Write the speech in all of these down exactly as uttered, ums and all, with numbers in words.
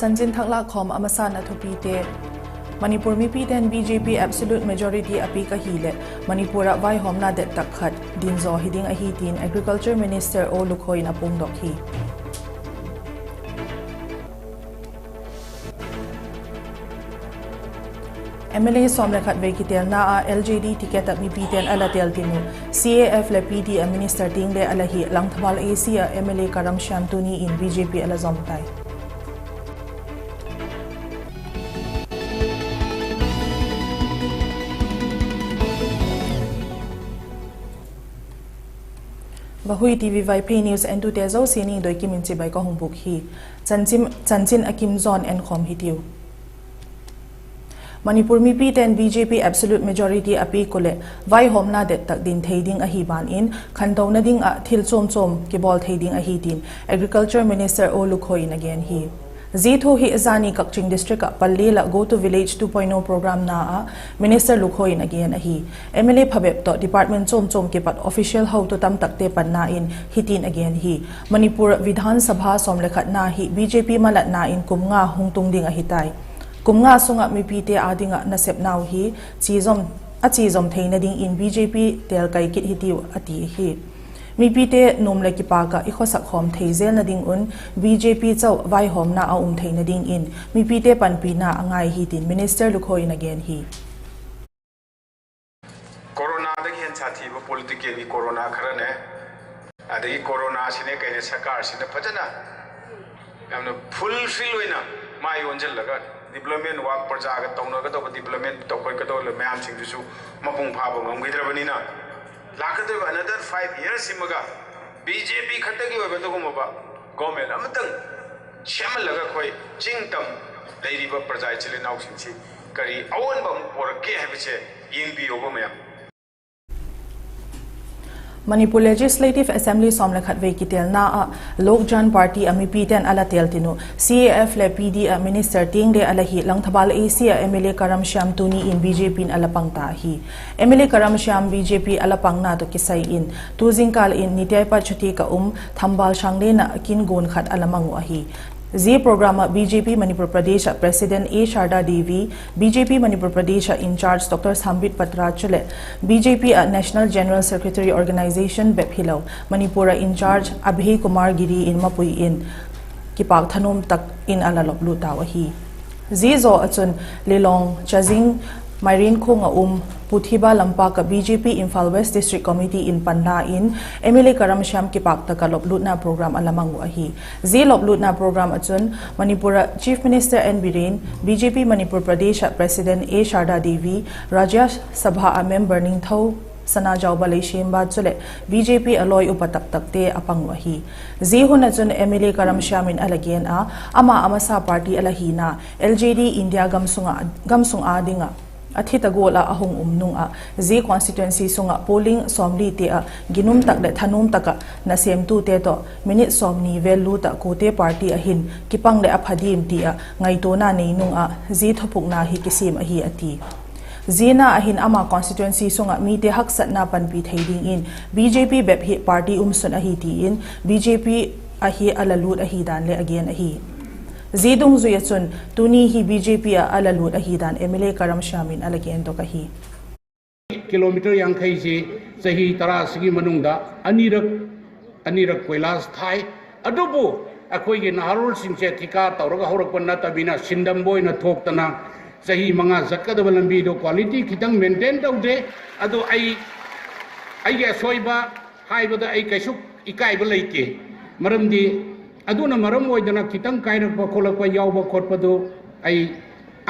Chanchin thak lâkkhawm a masa'n a thupite. Manipur mipite'n B J P absolute majority a piak ahileh Manipur ah vaihawmna det tak khat din zaw hi ding ahi tin Agriculture Minister O Lukhoa in a puangdok hi. M L A sawm le khat vei kitêlna ah L J D ticket ah mipite'n a la têl tin uh, C A F leh P D ah minister tiang le a la hi Langthbal A C ah M L A Karamshiam tuni in B J P a la zawm tai. Vahui T V Vaiphei News entute zosia Niangdoikim in chibai ka hung bûk hi. Chanchin, chanchin a kim zaw'n enkhawm hitiu. Manipur mipite'n B J P absolute majority a piak uh leh vaihawmna det tak din thei ding ahi ban in, khantona ding ah thil chuam chuam kibawl thei ding ahi tin Agriculture Minister O Lukhoa in a gen hi. Zia thu hi zani Kakching District ah Pallel ah Go to Village two point o programna ah Minister Lukhoa in a gen ahi. M L A phabep tawh department chuam chuam kipat official hotu tamtakte panna in hitin a gen hi. Manipur Vidhan Sabha sawm le khatna hi B J P malatna in kum nga hung tung ding ahi tai. Kum nga sung ah mipite â ding ah nasepnau hi a chi zawm theina dingin B J P têl kai kit hitiu a ti hi. Mipite nuam leh kipâk ah i khawsak khawm thei zelna ding un B J P chau vaihawmna a um theina dingin mipite panpina a ngai hi tin Minister Lukhoa in a gen hi. Corona देखि हेन साथीबा political gi corona खरने, ꯑꯗꯒꯤ कोरोना ꯁꯤꯅꯦ ꯀꯩꯅꯦ ꯁꯔꯀꯥꯔꯁꯤꯅ ꯐꯖꯅ ꯌꯥꯝꯅ fulfill ꯑꯣꯏꯅ ꯃꯥꯏ ꯑꯣꯟꯁꯤꯜꯂꯒ development work ꯄ꯭ꯔꯖꯥꯒ ꯇꯧꯅꯒꯗꯧꯕ development ꯇꯧꯈꯠꯀꯗꯧꯕ ꯃꯌꯥꯝꯁꯤꯡꯗꯨꯁꯨ ꯃꯄꯨꯡ ꯐꯥꯕ ꯉꯝꯈꯤꯗ꯭ꯔꯕꯅꯤꯅ, ꯂꯥꯛꯀꯗꯧꯔꯤꯕ another five years ꯁꯤꯃꯒ B J P ꯈꯛꯇꯒꯤ ꯑꯣꯏꯕ ꯑꯗꯨꯒꯨꯝꯂꯕ government ꯑꯃꯇꯪ ꯁꯦꯝꯍꯜꯂꯒ ꯑꯩꯈꯣꯏ ꯆꯤꯡ ꯇꯝ ꯂꯩꯔꯤꯕ ꯄ꯭ꯔꯖꯥ ꯏꯆꯤꯜ ꯏꯅꯥꯎꯁꯤꯡꯁꯤ ꯀꯔꯤ ꯑꯑꯣꯟꯕ ꯑꯃ ꯄꯨꯔꯛꯀꯦ ꯍꯥꯏꯕꯁꯦ ꯌꯦꯡꯕꯤꯌꯣꯕ ꯃꯌꯥꯝ꯫ Manipur Legislative Assembly sawm le khat vei kitêlna ah Lok Jan Party a mipite'n a la têl tin uh, C A F leh P D ah minister tiang le a la hi Langthbal A C ah M L A Karamshiam tuni in B J P in a la pang ta hi. M L A Karamshiam B J P a la pangna tawh kisai in tu zingkâl in Nitiai Pachuti ka um Thambal Shanglin ah kin guan khat a la mang uh ahi. Zia program ah B J P Manipur Pradesh ah President A Sharda Devi, B J P Manipur Pradesh ah in-charge Doctor Sambit Patra chuleh B J P ah National General Secretary, organisation bep hilo Manipur ah in-charge Abhay Kumar Giri in mapui in kipâk thanuam tak in a la loplut tau ahi. Zia zaw ah chun Lilong, Chazing, Mairenkhong a um Puthiba Lampak ah B J P Imphal West District Committee in panla in M L A Karamshiam kipâk tak ah loplutna program a la mang uh ahi. Zia loplutna program ah chun Manipur ah Chief Minister N Biren, B J P Manipur Pradesh ah President A Sharda Devi, Rajya Sabha ah member Ningthou Sanajaoba Leishemba chuleh B J P a lawi upa tak takte a pang uh ahi. Zia hun ah chun M L A Karamshiam in a la gen a, ama a masa party a la hina L J D India gamsung â ding ah a thi ta gual ah a hung um nung ah zia constituency sung ah polling sawmli te ah ginum tak leh thanuam tak ah nasêmtute tawh minute sawmni vel lût ah kuate party ah hin kipang leh a pha diam ti ah ngaituana nei nung ah zia thupukna hi kisiam ahi a ti. Ziana ah hin ama constituency sung ah mite haksatna panpi thei dingin B J P bep hi party umsun ahi ti in B J P ah hi a la lût ahi dan le a gen ahi. Zia dungzui ah chun tuni hi B J P ah a la lût ahi dan M L A Karamshiam in a la gendok ahi. Kilometre ꯌꯥꯡꯈꯩꯁꯤ ꯆꯍꯤ ꯇꯔꯥꯁꯤꯒꯤ ꯃꯅꯨꯡꯗ ꯑꯅꯤꯔꯛ, ꯑꯅꯤꯔꯛ ꯀꯣꯏꯂꯥꯁ ꯊꯥꯏ꯫ ꯑꯗꯨꯕꯨ ꯑꯩꯈꯣꯏꯒꯤ ꯅꯍꯥꯔꯣꯜꯁꯤꯡꯁꯦ ꯊꯤꯀꯥ ꯇꯧꯔꯒ ꯍꯧꯔꯛꯄ ꯅꯠꯇꯕꯅꯤꯅ, ꯁꯤꯟꯗꯝꯕ ꯑꯣꯏꯅ ꯊꯣꯛꯇꯅ ꯆꯍꯤ ꯃꯉꯥ ꯆꯠꯀꯗꯕ ꯂꯝꯕꯤꯗꯣ quality ꯈꯤꯇꯪ maintain ꯇꯧꯗꯦ꯫ ꯑꯗꯣ ꯑꯩ, ꯑꯩꯒꯤ ꯑꯁꯣꯏꯕ ꯍꯥꯏꯕꯗ ꯑꯩ ꯀꯩꯁꯨ ꯏꯀꯥꯏꯕ ꯂꯩꯇꯦ꯫ ꯃꯔꯝꯗꯤ ꯑꯗꯨꯅ ꯃꯔꯝ ꯑꯣꯏꯗꯅ ꯈꯤꯇꯪ ꯀꯥꯏꯔꯛꯄ ꯈꯣꯠꯂꯛꯄ ꯌꯥꯎꯕ ꯈꯣꯠꯄꯗꯨ ꯑꯩ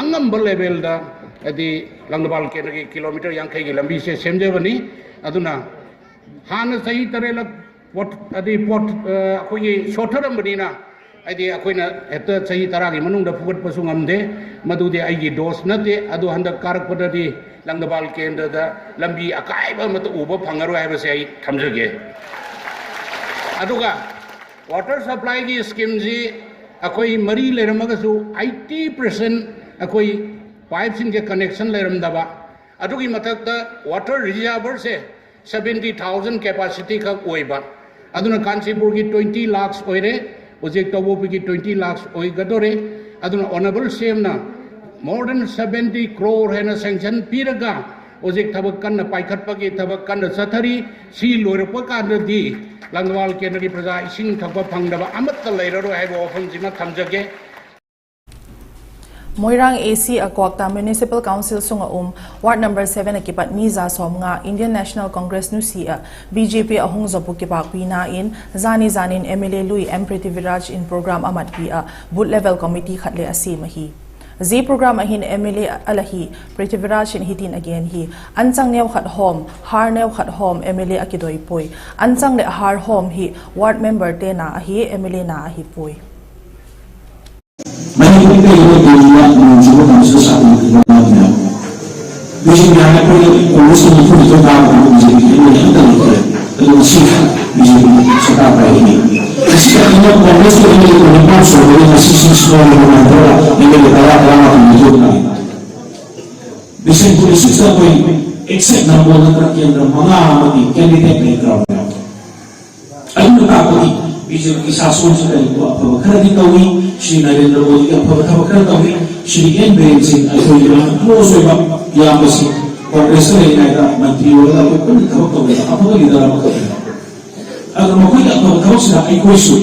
ꯑꯉꯝꯕ levelꯗ, ꯍꯥꯏꯗꯤ, ꯂꯪꯊꯕꯥꯜ ꯀꯦꯟꯗ꯭ꯔꯒꯤ ꯀꯤꯂꯣꯃꯤꯇꯔ ꯌꯥꯡꯈꯩꯒꯤ ꯂꯝꯕꯤꯁꯦ ꯁꯦꯝꯖꯕꯅꯤ꯫ ꯑꯗꯨꯅ ꯍꯥꯟꯅ ꯆꯍꯤ ꯇꯔꯦꯠꯂꯛ ꯄꯣꯠ-, ꯑꯗꯤ ꯄꯣꯠ-, ꯑ, ꯑꯩꯈꯣꯏꯒꯤ ꯁꯣꯠꯊꯔꯝꯕꯅꯤꯅ, ꯍꯥꯏꯗꯤ, ꯑꯩꯈꯣꯏꯅ ꯍꯦꯛꯇ ꯆꯍꯤ ꯇꯔꯥꯒꯤ ꯃꯅꯨꯡꯗ ꯐꯨꯒꯠꯄꯁꯨ ꯉꯝꯗꯦ꯫ ꯃꯗꯨꯗꯤ ꯑꯩꯒꯤ ꯗꯣꯁ ꯅꯠꯇꯦ꯫ ꯑꯗꯨ ꯍꯟꯗꯛ ꯀꯥꯔꯛꯄꯗꯗꯤ ꯂꯪꯊꯕꯥꯜ ꯀꯦꯟꯗ꯭ꯔꯗ ꯂꯝꯕꯤ ꯑꯀꯥꯏꯕ ꯑꯃꯠꯇ ꯎꯕ ꯐꯪꯉꯔꯣꯏ ꯍꯥꯏꯕꯁꯦ ꯑꯩ ꯊꯝꯖꯒꯦ꯫ ꯑꯗꯨꯒ water supplyꯒꯤ schemeꯁꯤ ꯑꯩꯈꯣꯏ ꯃꯔꯤ ꯂꯩꯔꯝꯃꯒꯁꯨ eighty percent ꯑꯩꯈꯣꯏ pipeꯁꯤꯡꯁꯦ connection ꯂꯩꯔꯝꯗꯕ, ꯑꯗꯨꯒꯤ ꯃꯊꯛꯇ water reservoirꯁꯦ seventy thousand capacity ꯈꯛ ꯑꯣꯏꯕ꯫ ꯑꯗꯨꯅ ꯀꯥꯟꯆꯤꯄꯨꯔꯒꯤ twenty lakhs ꯑꯣꯏꯔꯦ, ꯍꯧꯖꯤꯛ ꯇꯧꯕꯕꯨꯒꯤ twenty lakhs ꯑꯣꯏꯒꯗꯧꯔꯦ꯫ ꯑꯗꯨꯅ ꯑꯣꯅꯔꯦꯕꯜ ꯁꯤ ꯑꯦꯝꯅ more than seventy crore ꯍꯦꯟꯅ sanction ꯄꯤꯔꯒ ꯍꯧꯖꯤꯛ ꯊꯕꯛ ꯀꯟꯅ ꯄꯥꯏꯈꯠꯄꯒꯤ ꯊꯕꯛ ꯀꯟꯅ ꯆꯠꯊꯔꯤ꯫ ꯁꯤ ꯂꯣꯏꯔꯛꯄ ꯀꯥꯟꯗꯗꯤ ꯂꯥꯡꯒꯣꯜ ꯀꯦꯟꯗ꯭ꯔꯒꯤ ꯄ꯭ꯔꯖꯥ ꯏꯁꯤꯡ ꯊꯛꯄ ꯐꯪꯗꯕ ꯑꯃꯠꯇ ꯂꯩꯔꯔꯣꯏ ꯍꯥꯏꯕ ꯋꯥꯐꯝꯁꯤꯃ ꯊꯝꯖꯒꯦ꯫ Moirang A C ah Kwakta Municipal Council sung ah um Ward number seven ah kipat mi za sawmnga Indian National Congress nusia ah B J P a hung zop uh kipâkpina in zani zan in M L A lui M Prithviraj in program a matpi ah Booth Level Committee khat le a siam ahi. Zia program ah hin M L A a la hi Prithviraj in hitin a gen hi: Anchang neu khat hawm, hâr neu khat hawm M L A a kidoi puai. Anchang leh hâr hawm hi ward memberte na ahi, M L A na ahi puai. Bishenpur district ah exact number nata kiang da manga amani candidate lei kau. ꯑꯗꯨꯅ ꯇꯥꯛꯄꯗꯤ B J ꯄꯤꯒꯤ ꯁꯥꯁꯣꯟꯁꯤꯗ ꯑꯩꯈꯣꯏ ꯑꯐꯕ ꯈꯔꯗꯤ ꯇꯧꯏ, ꯁ꯭ꯔꯤ ꯅꯔꯦꯟꯗ꯭ꯔ ꯃꯣꯗꯤꯒꯤ ꯑꯐꯕ ꯊꯕꯛ ꯈꯔ ꯇꯧꯏ, ꯁ꯭ꯔꯤ ꯑꯦꯟ ꯕꯤꯔꯦꯟ ꯁꯤꯡ ꯑꯩꯈꯣꯏꯒꯤ ꯌꯥꯝꯅ close ꯑꯣꯏꯕ ꯏꯌꯥꯝꯕꯁꯤꯡ, ꯀꯣꯡꯒ꯭ꯔꯦꯁꯇ ꯂꯩꯔꯤꯉꯩꯗ ꯃꯟꯇ꯭ꯔꯤ ꯑꯣꯏꯔꯒ ꯑꯩꯈꯣꯏ ꯄꯨꯟꯅ ꯊꯕꯛ ꯇꯧꯕꯗ ꯑꯐꯕ leader ꯑꯃꯈꯛꯅꯤ꯫ ꯑꯗꯨꯅ ꯃꯈꯣꯏꯒꯤ ꯑꯐꯕ ꯊꯕꯛꯁꯤꯗ ꯑꯩꯈꯣꯏꯁꯨ,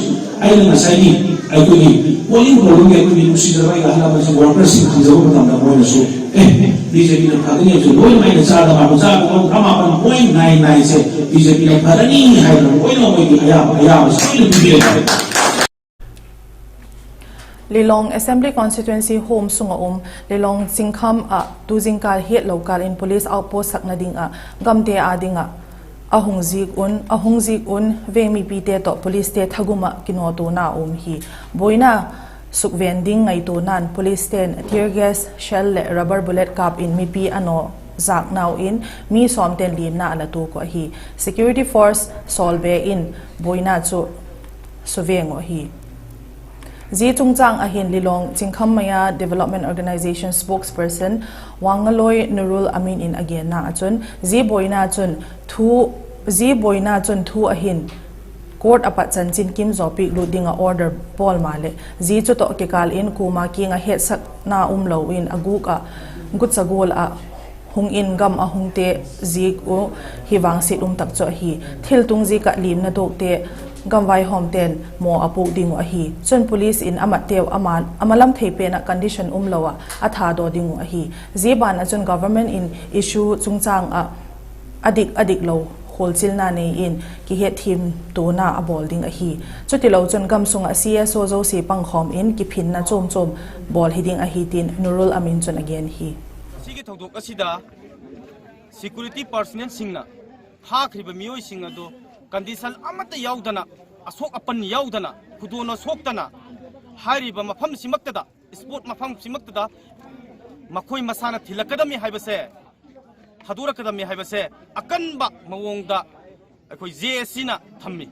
ꯑꯩꯅ ꯉꯁꯥꯏꯒꯤ ꯑꯩꯈꯣꯏꯒꯤ polling ꯇꯧꯕꯒꯤ ꯑꯩꯈꯣꯏꯒꯤ ꯅꯨꯡꯁꯤꯖꯕ ꯑꯩꯒꯤ ꯑꯍꯜ ꯂꯃꯟꯁꯤꯡ, workerꯁꯤꯡ ꯍꯪꯖꯕ ꯃꯇꯝꯗ ꯃꯣꯏꯅꯁꯨ, ꯑꯦ, ꯕꯤ ꯖꯦ ꯄꯤꯅ ꯐꯒꯅꯤ ꯍꯥꯏꯕꯁꯦ ꯂꯣꯏꯅꯃꯛ ꯑꯩꯅ ꯆꯥꯗ ꯃꯥꯄꯟ ꯆꯥꯗ ꯇꯔꯥꯃꯥꯄꯟ point nine nine ꯁꯦ ꯕꯤ ꯖꯦ ꯄꯤꯅ ꯐꯔꯅꯤ ꯍꯥꯏꯗꯅ ꯂꯣꯏꯅꯃꯛ ꯃꯣꯏꯒꯤ ꯑꯌꯥꯕ, ꯑꯌꯥꯕꯁꯦ ꯂꯣꯏꯅ ꯄꯤꯕꯤꯔꯦ꯫ Lilong Assembly Constituency home sung ah um Lilong Chingkham ah tu zingkal hiat lo kâl in police outpost sakna ding ah gamte â ding ah a hung zik un, a hung zik un veng mipite tawh policete thagum ah kinawtuana um hi. Buaina sukven ding ngaituana'n policete'n tear gas shell leh rubber bullet kâp in mipi a naw zâknau in mi sawmte'n liamna a la tuak uh ahi. Security force sawlbe in buaina chu suveng uh ahi. Zia chungchâng ah hin Lilong Chingkham Maya Development Organisation spokesperson Wangngaloi Nurul Amin in a genna ah chun, zia buaina chun thu, zia buaina chun thu ah hin court ah pat chanchin kim zaw piak lut ding ah order bawl maleh, zia chu tawh kikâl in kuama kiang ah hetsakna um lo in a gûk ah gucha gual ah hung in gam a hungte ziak uh hi vangsiat um tak chu ahi. Thiltung ziak ah liamna tuakte gamvaihawmte'n maw a puak ding uh ahi. Chun police in amatteu ama, a malam thei pen ah condition um lo ah a thadaw ding uh ahi. Zia ban ah chun government in issue chungchâng ah a dik a dik lo khualchilna nei in kihetthiamtuana a bawl ding ahi. Chutilo chun gam sung ah C S O zosia pangkhawm in kiphinna chuam chuam bawl hi ding ahi tin Nurul Amin chun a gen hi. ꯃꯁꯤꯒꯤ ꯊꯧꯗꯣꯛ ꯑꯁꯤꯗ security personnelꯁꯤꯡꯅ ꯐꯥꯈ꯭ꯔꯤꯕ ꯃꯤꯑꯣꯏꯁꯤꯡ ꯑꯗꯨ condition ꯑꯃꯠꯇ ꯌꯥꯎꯗꯅ, ꯑꯁꯣꯛ ꯑꯄꯟ ꯌꯥꯎꯗꯅ, ꯈꯨꯗꯣꯡꯅ ꯁꯣꯛꯇꯅ ꯍꯥꯏꯔꯤꯕ ꯃꯐꯝꯁꯤꯃꯛꯇꯗ, spot ꯃꯐꯝꯁꯤꯃꯛꯇꯗ ꯃꯈꯣꯏ ꯃꯁꯥꯅ ꯊꯤꯜꯂꯛꯀꯗꯕꯅꯤ ꯍꯥꯏꯕꯁꯦ, ꯊꯥꯗꯣꯔꯛꯀꯗꯕꯅꯤ ꯍꯥꯏꯕꯁꯦ ꯑꯀꯟꯕ ꯃꯑꯣꯡꯗ ꯑꯩꯈꯣꯏ J A Cꯅ ꯊꯝꯃꯤ꯫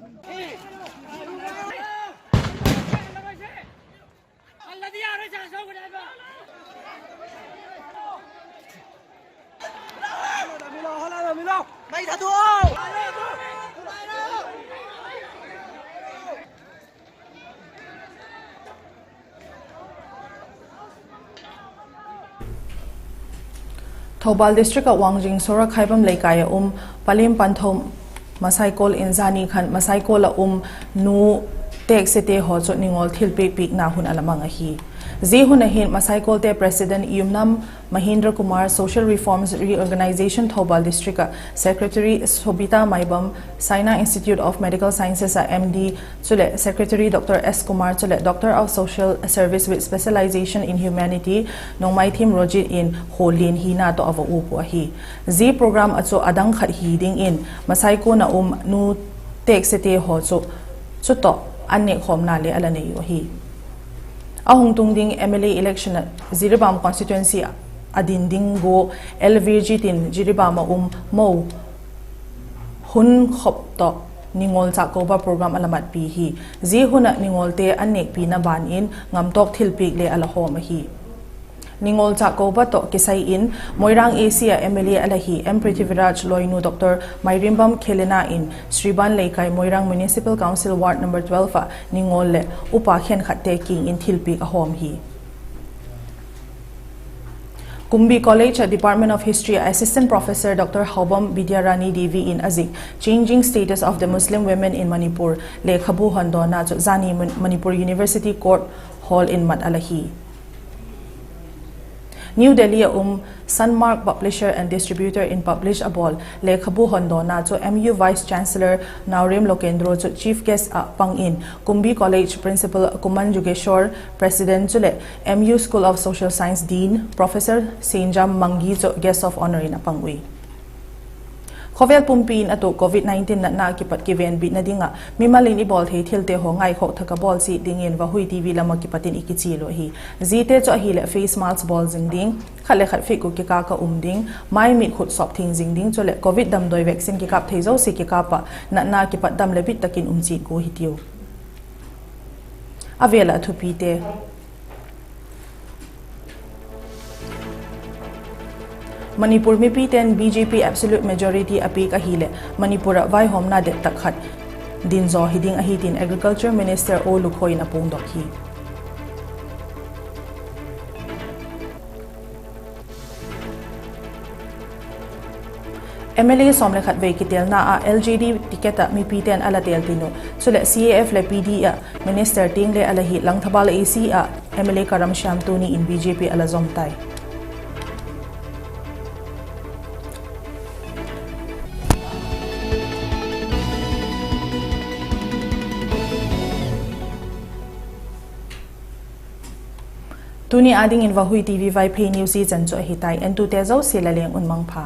Thoubal District ah Wangjing Sohra Khaibam Leikai ah um Palim Panthou Masaikol in zani khan Masaikol ah um nu Teksete haw chu ningol thilpiak piakna hun a la mang ahi. Zia hun ah hin Masaikolte President Yumnam Mahindra Kumar, Social Reforms Reorganisation Thoubal District ah Secretary Sobita Maibam, Saina Institute of Medical Sciences ah M D chuleh Secretary Doctor S Kumar chuleh Doctor of Social Service with Specialisation in Humanity Nongmaithem Rojit in khuallian hina tawh a va uap uh ahi. Zia program ah chu a dang khat hi dingin Masaikol ah um nu Teksete haw chu, chu tawh an nêkkhawmna le a la nei uh ahi. A hung tung ding M L A election ah Jiribam constituency ah a din ding gua L Virjit in Jiribam ah um mo hun khop tawh ningol châkkoba program a la matpi hi. Zia hun ah ningolte an nêkpina ban in ngamtawk thilpiak le a la hawm ahi. Ningol châkkoba tawh kisai in Moirang A C ah M L A a la hi M Prithviraj loinu Doctor Mairimbam Khelena in Sriban Leikai Moirang Municipal Council Ward number twelve ah ningol leh upa khenkhatte kiang in thilpiak a hawm hi. Kumbi College ah Department of History ah Assistant Professor Dr Haobam Bidyarani Devi in a zik Changing Status of the Muslim Women in Manipur lekhabu hondawna chu zani Manipur University Court Hall in mat a la hi. New Delhi ah um Sunmark Publisher and Distributor in publish a bawl lekhabu hondawna chu M U Vice Chancellor Naorem Lokendro chu chief guest ah pang in, Kumbi College Principal Kuman Jugeshwar, President chuleh M U School of Social Science Dean Professor Senjam Mangi chu guest of honour in a pang ui. Khawvel pumpi in a tuak Covid nineteen natna kipat kivenbitna ding ah mimal in i bawl thei thilte haw ngaikhawk thak a bawl chiat dingin Vahui T V lam ah kipat in i kichial uh ahi. Ziate chu ahileh face mask bawl zing ding, khat le khat feet kua kikâl ah um ding, mai mit khut sawp theng zing ding chuleh Covid damdawi vaccine kikâp thei zosia kikâp ah natna kipat dam leh bit tak in um chiat gua hitiu. A vêl ah a thupite. Manipur mipite'n B J P absolute majority a piak ahileh Manipur ah vaihawmna det tak khat din zaw hi ding ahi tin Agriculture Minister O Lukhoi in a puangdok hi. M L A sawm le khat vei kitelna ah L J D ticket ah mipite'n a la têl tin uh, chuleh C A F leh P D ah minister tiang le a la hi Langthabal A C ah M L A Karam Shyam tuni in B J P a la zom tai. Tuni â dingin Vahui T V Vaiphei news i chan chu ahi tai. Entute zosia la leng un mangpha.